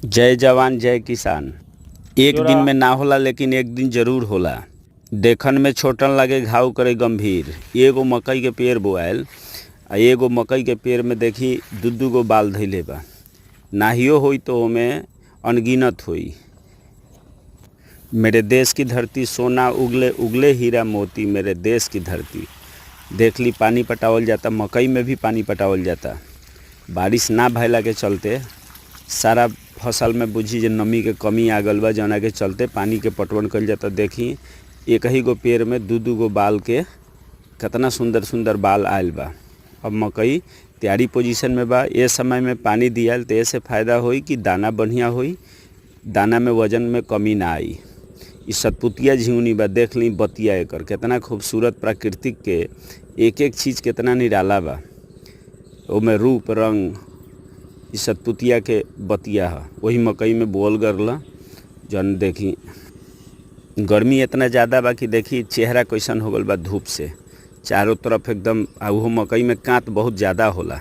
जय जवान जय किसान। एक दिन में ना होला, लेकिन एक दिन जरूर होला। देखन में छोटन लागे, घाव करे गंभीर। एगो मकई के पेड़ बोआयल आ एगो मकई के पेड़ में देखी दू दू गो बाल धइले बा। नाहियो होई तो ओमे अनगिनत होई। मेरे देश की धरती सोना उगले, उगले हीरा मोती मेरे देश की धरती। देख ली, पानी पटावल जाता। मकई में भी पानी पटावल जाता। बारिश ना भइला के चलते सारा फसल में बुझी जे नमी के कमी आ गइल बा, जौना के चलते पानी के पटवन कइल जाता। देखी, एक ही गो पेड़ में दू दू गो बाल के कितना सुंदर सुंदर बाल आयल बा। अब मकई तैयारी पोजीशन में बा। ए समय में पानी दियाल तो ऐसे फायदा होई कि दाना बढ़िया होई, दाना में वजन में कमी ना आई। इ सतपुतिया झिंगुनी बा। देख ली बतिया एकर केतना खूबसूरत। प्राकृतिक के एक एक चीज केतना निराला बा, ओमे रूप रंग। इ सतपुतिया के बतिया ह, वही मकई में बोअल गरल जौन। देखी, गर्मी इतना ज़्यादा बा कि देखी चेहरा कैसन हो गइल बा धूप से चारों तरफ एकदम। आ उहो मकई में कांट बहुत ज़्यादा होला।